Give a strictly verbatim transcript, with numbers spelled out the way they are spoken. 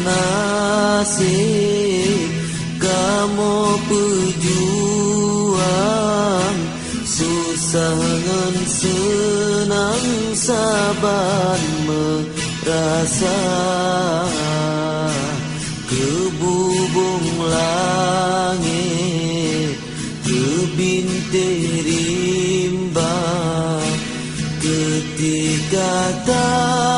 Naseb kamoe peujuang, susah ngon seunang saban meurasa. Keu bubông langét, keu bintéh rimba, keutika ta